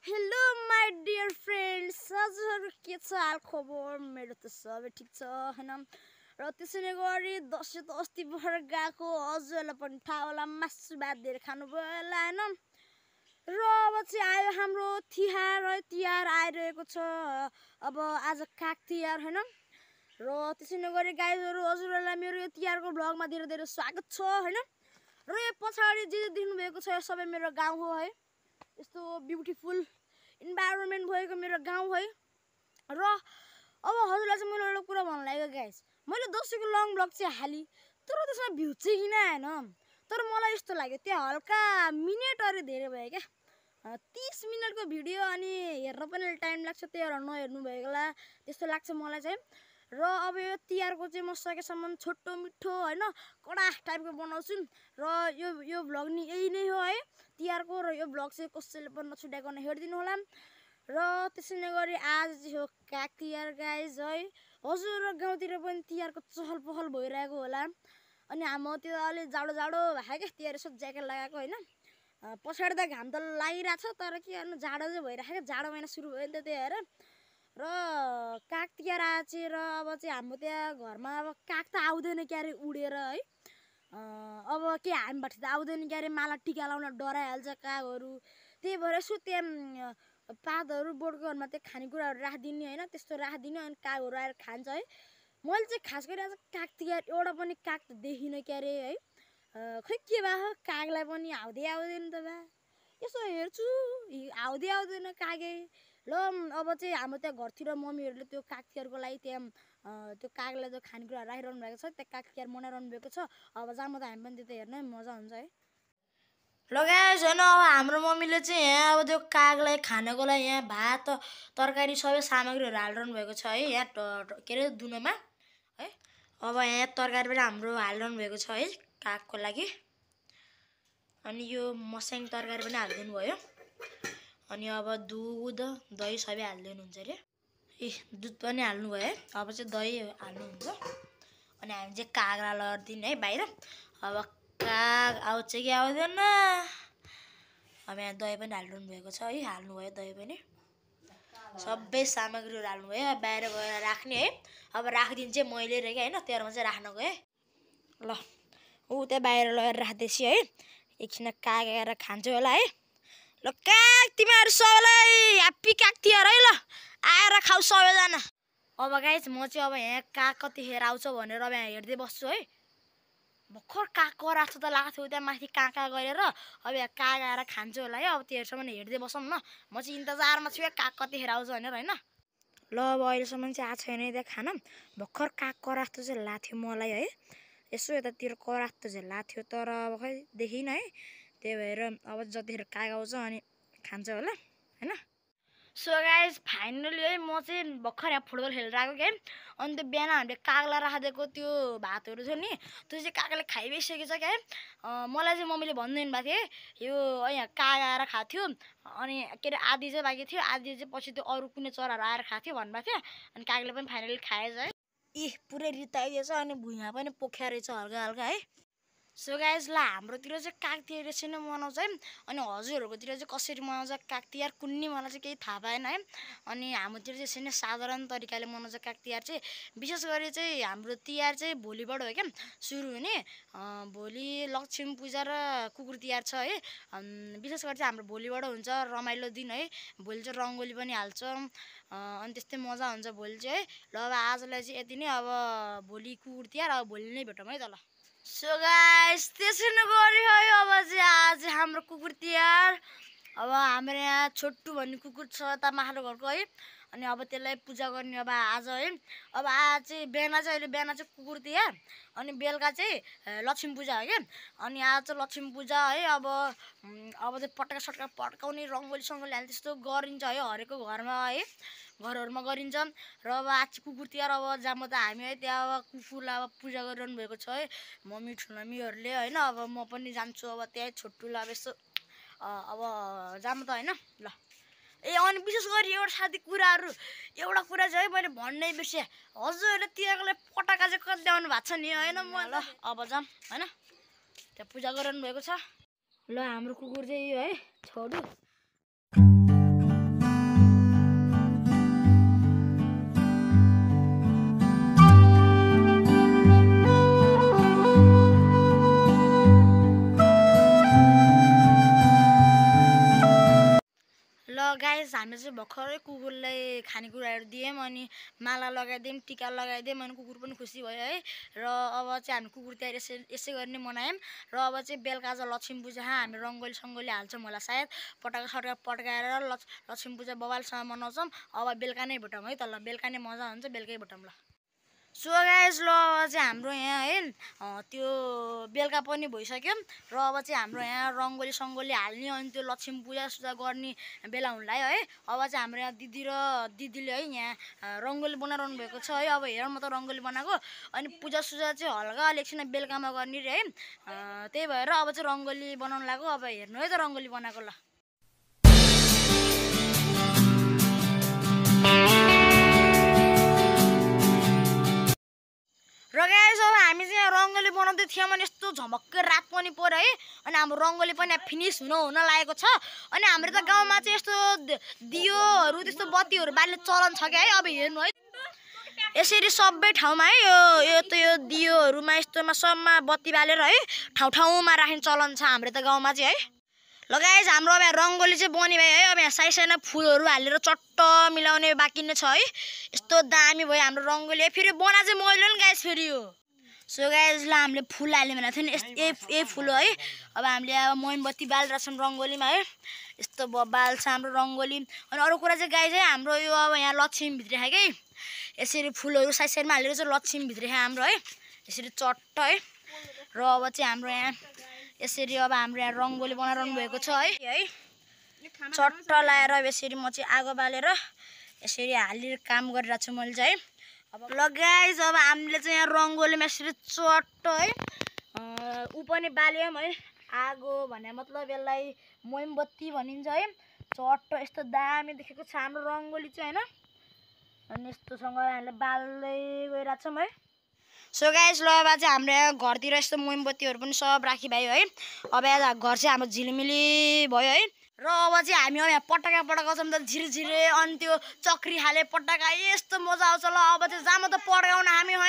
Hello my dear friends, हजुरहरू के छ हाल खबर? मेरो त सबै ठिक छ हैन। र त्यसैले गरी दसैँ त अस्ति भर गएको, हजुरहरूलाई पनि थाहा होला, मासु भात धेरै खानुभयो होला हैन। र अब चाहिँ आयो हाम्रो तिहार है, तिहार आइरहेको छ। अब आज काग तिहार हैन। र त्यसैले गरी गाइजहरू, हजुरहरूलाई मेरो यो तिहारको भ्लगमा धेरै धेरै स्वागत छ हैन। र यो पछाडि जे देख्नुभएको छ यो सबै मेरो गाउँ हो है। यस्तो ब्युटिफुल इन्भाइरोमेन्ट भएको मेरो गाउँ है। र अब हजुरलाई चाहिँ मैले एउटा कुरा भन्नु लागेको गाइस, मैले दसैँको लङ ब्लग चाहिँ हालेँ, तर त्यसमा भ्यू चाहिँ किन आएन? तर मलाई यस्तो लाग्यो त्यहाँ हल्का मिनेटहरू धेरै भयो क्या। 30 मिनटको भिडियो अनि हेर्न पनि टाइम लाग्छ, त्यही भएर नहेर्नु भएको होला त्यस्तो लाग्छ मलाई चाहिँ। र अब यो तिहारको चाहिँ म सकेसम्म छोटो मिठो हैन कडा टाइपको बनाउँछु। र यो भ्लग नि यही नै हो है तिहारको। र यो भ्लग चाहिँ कसैले पनि नछुट्याइकन हेरिदिनु होला। र त्यसैले गरी आज चाहिँ हो काग तिहार गाइज है। हजुर गाउँतिर पनि तिहारको चहल पहल भइरहेको होला। अनि हाम्रोतिर अलि जाडो जाडो भएको क्या, तिहार यसो ज्याकेट लगाएको होइन। पछाडि त घाम त लागिरहेको छ, तर के गर्नु जाडो चाहिँ भइरहेको, जाडो महिना सुरु भयो नि त त्यही भएर। र काग तिहार आएपछि र अब चाहिँ हाम्रो त्यहाँ घरमा अब काग त आउँदैन क्यारे उडेर है। अब के हामीबाट त आउँदैन क्यारे, माला टिका लाउन डराइहाल्छ कागहरू। त्यही भएर यसो त्यहाँ पातहरू बोटकोहरूमा त्यो खानेकुराहरू राखिदिने होइन, त्यस्तो राखिदिने अनि कागहरू आएर खान्छ है। मैले चाहिँ खास गरी आज काग तिहार एउटा पनि काग त देखिनँ क्यारे है। खै के भयो कागलाई पनि आउँदै आउँदैन त बा, यसो हेर्छु आउँदै आउँदैन कागे। ल अब चाहिँ हाम्रो त्यहाँ घरतिर मम्मीहरूले त्यो काग तिहारको लागि त्यहाँ त्यो कागलाई त्यो खानेकुराहरू राखिरहनु भएको छ, त्यहाँ काग तिहार मनाइरहनु भएको छ। अब जाँदा त हामी पनि त्यो हेर्न मजा हुन्छ है। लगाएछ होइन। अब हाम्रो मम्मीले चाहिँ यहाँ अब त्यो कागलाई खानको लागि यहाँ भात तरकारी सबै सामग्रीहरू हालिरहनु भएको छ है, यहाँ के अरे दुनोमा है। अब यहाँ तरकारी पनि हाम्रो हालिरहनु भएको छ है कागको लागि। अनि यो मस्याङ तरकारी पनि हालिदिनु भयो। अनि अब दुध दही सबै हालिदिनुहुन्छ अरे। दुध पनि हाल्नुभयो है। अब चाहिँ दही हाल्नुहुन्छ। अनि हामी चाहिँ कागलाई लडिदिने है बाहिर। अब काग आउँछ कि आउँदैन। अब यहाँ दही पनि हालिरहनु भएको छ है, हाल्नुभयो दही पनि, सबै सामग्रीहरू हाल्नुभयो। बाहिर गएर राख्ने है। अब राखिदिनु चाहिँ मैले रहेँ होइन, त्यहाँमा चाहिँ राख्न गएँ। ल ऊ त्यहाँ बाहिर लगेर राख्दैछु है, एकछिन काग आएर खान्छ होला है। ल काग तिमीहरू सबैलाई ह्याप्पी काग तिहार है। ल आएर खाऊ सबैजना। अब गाइस म चाहिँ अब यहाँ काग कतिखेर आउँछ भनेर अब यहाँ हेर्दै बस्छु है। भर्खर काग कराएको त लगाएको थियो त्यहाँ माथि काँ गरेर, अब यहाँ काग आएर खान्छ होला है। अब त्योहरूसम्म हेर्दै बसौँ न, म चाहिँ इन्तजारमा छु काग कतिखेर आउँछ भनेर होइन। ल अब अहिलेसम्म चाहिँ आएको छैन त्यहाँ खाना। भर्खर काग कराएको चाहिँ लाग्थ्यो मलाई है, यसो यतातिर कराएको चाहिँ लाग्थ्यो, तर अब खै देखिनँ है। त्यही भएर अब जतिखेर काग आउँछ अनि खान्छ होला होइन। सो गाइज फाइनली है म चाहिँ भर्खर यहाँ फुटबल खेलेर आएको क्या। अनि त्यो बिहान हामीले कागलाई राखिदिएको त्यो भातहरू थियो नि, त्यो चाहिँ कागले खाइबसिसकेको छ क्या। मलाई चाहिँ मम्मीले भनिदिनु भएको थियो यो यहाँ काग आएर खाएको थियो। अनि के अरे आधी चाहिँ बाँकी थियो, आधी चाहिँ पछि त्यो अरू कुनै चराहरू आएर खाएको थियो भन्नुभएको थियो। अनि कागले पनि फाइनली खाएछ है। पुरै रिताइदिएछ अनि भुइँमा पनि पोख्या रहेछ हल्का हल्का है। सो गाइज ल हाम्रोतिर चाहिँ काग तिहार यसरी नै मनाउँछ है। अनि हजुरहरूकोतिर चाहिँ कसरी मनाउँछ काग तिहार कुन्नी मलाई चाहिँ केही थाहा पाएन है। अनि हाम्रोतिर चाहिँ यसरी नै साधारण तरिकाले मनाउँछ काग तिहार चाहिँ। विशेष गरी चाहिँ हाम्रो तिहार चाहिँ भोलिबाट हो क्या सुरु हुने। भोलि लक्ष्मी पूजा र कुकुर तिहार छ है। विशेष गरी चाहिँ हाम्रो भोलिबाट हुन्छ, रमाइलो दिन है। भोलि चाहिँ रङ्गोली पनि हाल्छ अनि त्यस्तै मजा हुन्छ भोलि चाहिँ है। ल अब आजलाई चाहिँ यति नै, अब भोलि कुकुर तिहार, अब भोलि नै भेटौँ है त ल। सो गाइस त्यसरी गरी है अब चाहिँ आज हाम्रो कुकुर तिहार। अब हाम्रो यहाँ छोटु भन्ने कुकुर छ यता माथिल्लो घरको है। अनि अब त्यसलाई पूजा गर्ने अब आज है। अब आज चाहिँ बिहान चाहिँ कुकुर तिहार, अनि बेलुका चाहिँ लक्ष्मी पूजा हो क्या। अनि आज चाहिँ लक्ष्मी पूजा है। अब चाहिँ पटका सटका पड्काउने रङ्गोली सङ्गोली हाल्ने त्यस्तो गरिन्छ है हरेकको घरमा है, घरहरूमा गरिन्छ। र अब आज कुकुर तिहार, अब जहाँ त हामी है त्यहाँ अब कुकुरलाई अब पूजा गरिरहनु भएको छ है मम्मी ठुलामीहरूले होइन। अब म पनि जान्छु अब त्यहाँ छोटुलाई अब यसो अब जाम त होइन। ल अनि विशेष गरी एउटा कुरा चाहिँ है मैले भन्नै बिर्सेँ, हजुरहरूले तिहारको लागि पटाका चाहिँ कति ल्याउनु भएको छ नि होइन। म ल अब जाऊँ होइन, त्यहाँ पूजा गरिरहनु भएको छ। ल हाम्रो कुकुर चाहिँ यो है छोटु। गाइस हामीले चाहिँ भर्खरै कुकुरलाई खानेकुराहरू दियौँ अनि माला लगाइदियौँ टिका लगाइदियौँ अनि कुकुर पनि खुसी भयो है र अब चाहिँ हामी कुकुर तिहार यसै गरी नै मनायौँ र अब चाहिँ बेलुका आज लक्ष्मी पूजा हामी रङ्गोली सङ्गोली हाल्छौँ होला सायद पटाका सटाका पड्काएर लक्ष्मी पूजा बवालसँग मनाउँछौँ अब बेलुका नै भेटौँ है त ल बेलुका नै मजा हुन्छ बेलुकै भेटौँ ल सो गाइस ल चाहिँ हाम्रो यहाँ है त्यो बेलुका पनि भइसक्यो र अब चाहिँ हाम्रो यहाँ रङ्गोली सङ्गोली हाल्ने अनि त्यो लक्ष्मी पूजा सुजा गर्ने बेला हुन लाग्यो है अब चाहिँ हाम्रो यहाँ दिदीले है यहाँ रङ्गोली बनाइरहनु भएको छ है अब हेरौँ म त रङ्गोली बनाएको अनि पूजा सुजा चाहिँ हल्का एकछिन बेलुकामा गर्ने रे है त्यही भएर अब चाहिँ रङ्गोली बनाउनु लाग्यो अब हेर्नु है त रङ्गोली बनाएको ल र गाइस अब हामी चाहिँ रङ्गोली बनाउँदै थियौँ अनि यस्तो झमक्कै रात पनि पर्यो है अनि हाम्रो रङ्गोली पनि फिनिस हुन लागेको छ अनि हाम्रो त गाउँमा चाहिँ यस्तो दियोहरू त्यस्तो बत्तीहरू बाल्ने चलन छ क्या है अब हेर्नु है यसरी सबै ठाउँमा है यो दियोहरूमा यस्तोमा सबमा बत्ती बालेर है ठाउँ ठाउँमा राख्ने चलन छ हाम्रो त गाउँमा चाहिँ है ल गाइस हाम्रो अब यहाँ रङ्गोली चाहिँ बनि भयो है अब यहाँ साइसाना फुलहरू हालेर चट्ट मिलाउने बाँकी नै छ है यस्तो दामी भयो हाम्रो रङ्गोली फेरि बना चाहिँ मैले नि गाइस फेरि यो सो गाइस ल हामीले फुल हाल्यौँ भनेको थियो नि ए फुल हो है अब हामीले अब मोमबत्ती बालिरहेको छौँ रङ्गोलीमा है यस्तो बाल्छ हाम्रो रङ्गोली अनि अरू कुरा चाहिँ गाइस है हाम्रो यो अब यहाँ लक्ष्मी भित्र है कि यसरी फुलहरू साइडमा हालेर चाहिँ लक्ष्मी भित्र हाम्रो है यसरी चट्ट है र अब चाहिँ हाम्रो यहाँ यसरी अब हाम्रो यहाँ रङ्गोली बनाइरहनु भएको छ है चट्ट लाएर यसरी म चाहिँ आगो बालेर यसरी हालेर काम गरिरहेको छु मैले चाहिँ अब ल गाइस अब हामीले चाहिँ यहाँ रङ्गोलीमा यसरी चट्ट है ऊ पनि बाल्यौँ है आगो भने मतलब यसलाई मोमबत्ती भनिन्छ है चट्ट यस्तो दामी देखेको छ हाम्रो रङ्गोली चाहिँ होइन अनि यस्तोसँग हामीले बाल्दै गइरहेको छौँ है सो गाइस ल अब चाहिँ हाम्रो घरतिर यस्तो मोमबत्तीहरू पनि सब राखिभायो है अब यहाँ घर चाहिँ हाम्रो झिलिमिली भयो है र अब चाहिँ हामी अब यहाँ पटाका पड्काउँछौँ त झिरझिरे अनि त्यो चक्री हाले पटाका यस्तो मजा आउँछ ल अब चाहिँ जाम त पड्काउन हामी है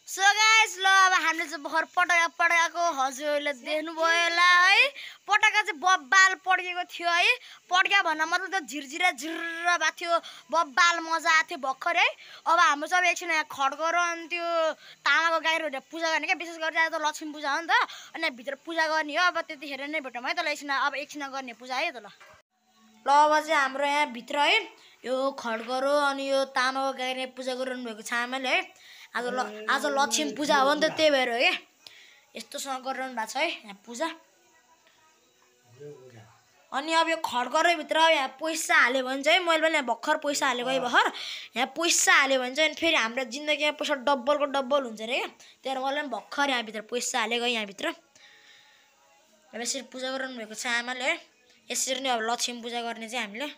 सो गाइस ल अब हामीले चाहिँ भर्खर पटाका पड्काएको हजुरहरूले देख्नुभयो होला है पटाका चाहिँ बब्बाल पड्केको थियो है पड्क्या भन्न मतलब त झिरझिरा झिर्र भएको थियो बब्बाल मजा आएको थियो भर्खर है अब हाम्रो चाहिँ अब एकछिन यहाँ खड्को र अनि त्यो तामाको गाईहरू पूजा गर्ने क्या विशेष गरी त लक्ष्मी पूजा हो नि त अनि भित्र पूजा गर्ने हो अब त्यतिखेर नै भेटौँ है त ल एकछिन गर्ने पूजा है त ल अब चाहिँ हाम्रो यहाँ भित्र है यो खड्को अनि यो तामाको गाईले पूजा गरिरहनु भएको छ आमाले है आज लक्ष्मी पूजा हो नि त त्यही भएर हो क्या यस्तोसँग गरिरहनु भएको छ है यहाँ पूजा अनि अब यो खड्को भित्र यहाँ पैसा हाल्यो भने चाहिँ मैले पनि यहाँ भर्खर पैसा हालेको है भर्खर यहाँ पैसा हाल्यो भने चाहिँ फेरि हाम्रो जिन्दगीमा पैसा डबलको डबल हुन्छ अरे क्या त्यही भएर मैले पनि भर्खर यहाँभित्र पैसा हालेको यहाँभित्र अब यसरी पूजा गरिरहनु भएको छ आमाले है यसरी नै अब लक्ष्मी पूजा गर्ने चाहिँ हामीले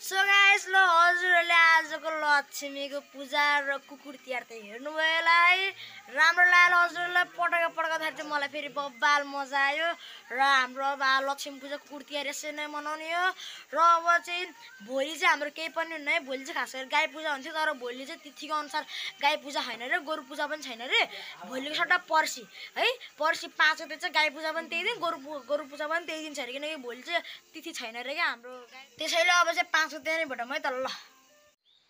सो गाइस ल हजुरहरूले आजको लक्ष्मीको पूजा र कुकुर तिहार त हेर्नुभयो होला है राम्रो लाग्यो हजुरहरूलाई पटाका पड्काउँदाखेरि चाहिँ मलाई फेरि बब्बाल मजा आयो र हाम्रो अब लक्ष्मी पूजा कुकुर तिहार यसरी नै मनाउने हो र अब चाहिँ भोलि चाहिँ हाम्रो केही पनि हुन्न है भोलि चाहिँ खास गरी गाई पूजा हुन्थ्यो तर भोलि चाहिँ तिथिको अनुसार गाई पूजा छैन रे गोरु पूजा पनि छैन रे भोलिको सट्टा पर्सि है पर्सि 5 गते चाहिँ गाई पूजा पनि त्यही दिन गोरु पूजा पनि त्यही दिन छ अरे किनकि भोलि चाहिँ तिथि छैन रे क्या हाम्रो त्यसैले अब चाहिँ 5 गते नै भेटौँ है त ल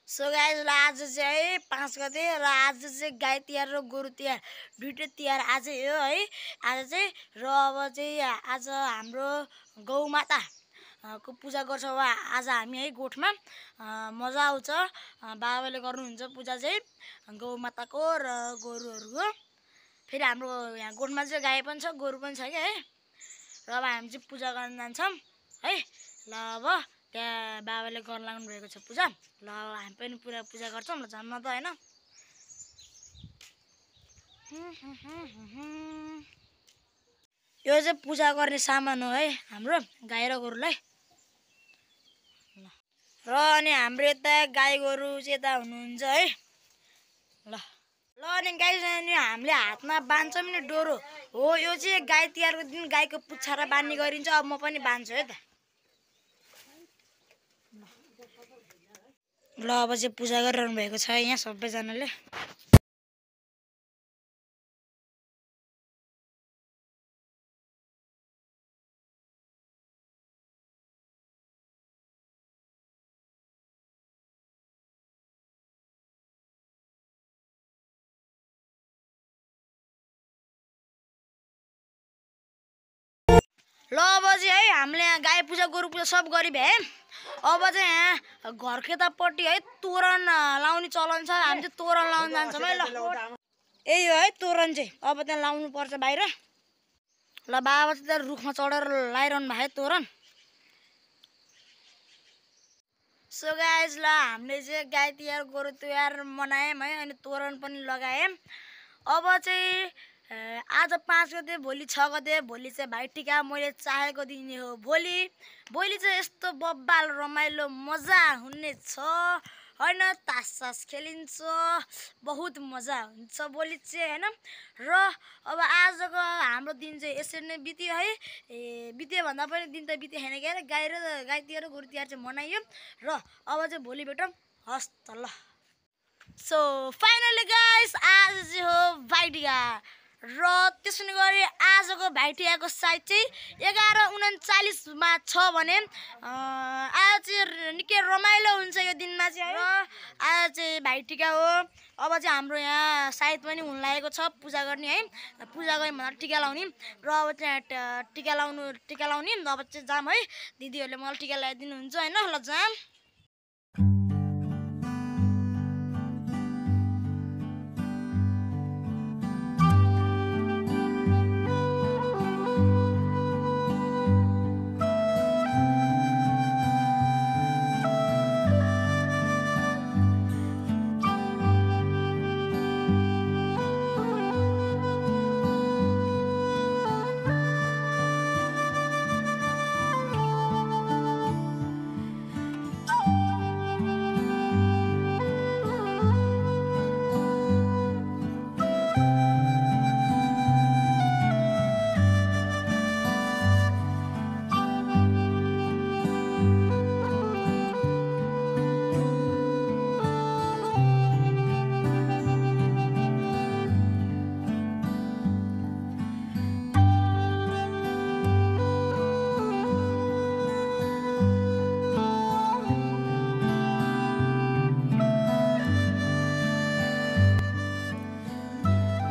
सो गाइस ल आज चाहिँ 5 गते र आज चाहिँ गाई तिहार र गोरु तिहार दुईटै तिहार आजै हो है आज चाहिँ र अब चाहिँ आज हाम्रो गौमाता को पूजा गर्छौँ आज हामी है गोठमा मजा आउँछ बाबाले गर्नुहुन्छ पूजा चाहिँ गौमाताको र गोरुहरूको फेरि हाम्रो यहाँ गोठमा चाहिँ गाई पनि छ गोरु पनि छ क्या है र अब हामी चाहिँ पूजा गर्न जान्छौँ है ल अब त्यहाँ बाबाले गर्न लाग्नु भएको छ पूजा ल हामी पनि पुरा पूजा गर्छौँ ल जान्न त होइन यो चाहिँ पूजा गर्ने सामान हो है हाम्रो गाई र गोरुलाई। र अनि हाम्रो यता गाई गोरु चाहिँ यता हुनुहुन्छ है। ल अनि गाई हामीले हातमा बाँध्छौँ नि डोरो हो। यो चाहिँ गाई तिहारको दिन गाईको पुच्छर बान्ने गरिन्छ। अब म पनि बान्छु है त। ल अब चाहिँ पूजा गरिरहनु भएको छ यहाँ सबैजनाले। ल अब चाहिँ है हामीले यहाँ गाई पूजा गोरु पूजा सब गरी भए। अब चाहिँ यहाँ घर केतापट्टि है तोरण लाउने चलन छ। हामी चाहिँ तोरण लाउन जान्छौँ है। ल यही हो है तोरण चाहिँ। अब त्यहाँ लाउनु पर्छ बाहिर। ल बाबा चाहिँ त्यहाँ रुखमा चढेर लगाइरहनु भएको है तोरण। सो गाइज ल हामीले चाहिँ गाई तिहार गोरु तिहार मनायौँ है। अनि तोरण पनि लगायौँ। अब चाहिँ आज 5 गते भोलि 6 गते। भोलि चाहिँ भाइटिका मैले चाहेको दिन हो। भोलि चाहिँ यस्तो बब्बाल रमाइलो मजा हुने छ होइन। तास खेलिन्छ बहुत मजा हुन्छ भोलि चाहिँ होइन। र अब आजको हाम्रो दिन चाहिँ यसरी नै बित्यो है। बित्यो भन्दा पनि दिन त बित्यो छैन क्या। गाई तिहार गोरु तिहार चाहिँ मनाइयो। र अब चाहिँ भोलि भेटौँ। हस् त ल। सो फाइनली गाइस आज चाहिँ हो भाइटिका। र त्यसै गरी आजको भाइटिकाको साइज चाहिँ 11:39 छ भने आज चाहिँ निकै रमाइलो हुन्छ यो दिनमा चाहिँ। र आज चाहिँ भाइटिका हो। अब चाहिँ हाम्रो यहाँ सायद पनि हुन लागेको छ पूजा गर्ने है। पूजा गऱ्यौँ भन्दा टिका लाउने। र अब चाहिँ टिका लाउने अब चाहिँ जाम है। दिदीहरूले मलाई टिका लगाइदिनुहुन्छ होइन। ल जाम।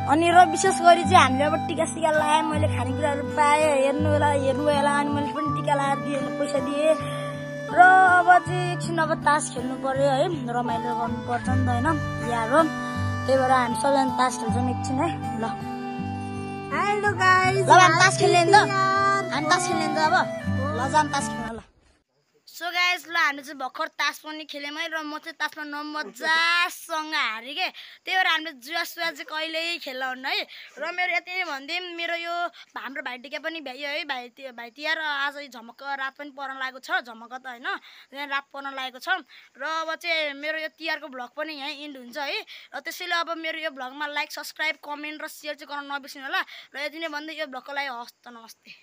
अनि र विशेष गरी चाहिँ हामीले अब टिका सिका लगाएँ। मैले खानेकुराहरू पाएँ हेर्नु होला। अनि मैले पनि टिका लगाएर दिएँ पैसा दिएँ। र अब चाहिँ एकछिन अब तास खेल्नु पर्यो है। रमाइलो गर्नुपर्छ नि त होइन तिहार हो। त्यही भएर हामी सबैजना तास खेल्छौँ एकछिन है। ल हेलो गाइस। ल हामी तास खेल्ने नि त। अब ल जाम तास खेल्न। ल सो गाइस ल हामीले चाहिँ भर्खर तास पनि खेल्यौँ है। र म चाहिँ तासमा मजासँग हारेँ के। त्यही भएर हामीले जुवा चाहिँ कहिल्यै खेल्न हुन्न है। र मेरो यति नै भनिदिउँ। मेरो यो हाम्रो भाइटिका पनि भ्याइयो है। भाइ तिहार आज झमक्क रात पनि पर्न लागेको छ। झमक्क त होइन रात पर्न लागेको छ। र अब चाहिँ मेरो यो तिहारको भ्लग पनि यहीँ इन्ड हुन्छ है। र त्यसैले अब मेरो यो भ्लगमा लाइक सब्सक्राइब कमेन्ट र सेयर चाहिँ गर्न नबिर्सिनु होला। र यति नै भन्दै यो भ्लगको लागि हस्त नमस्ते।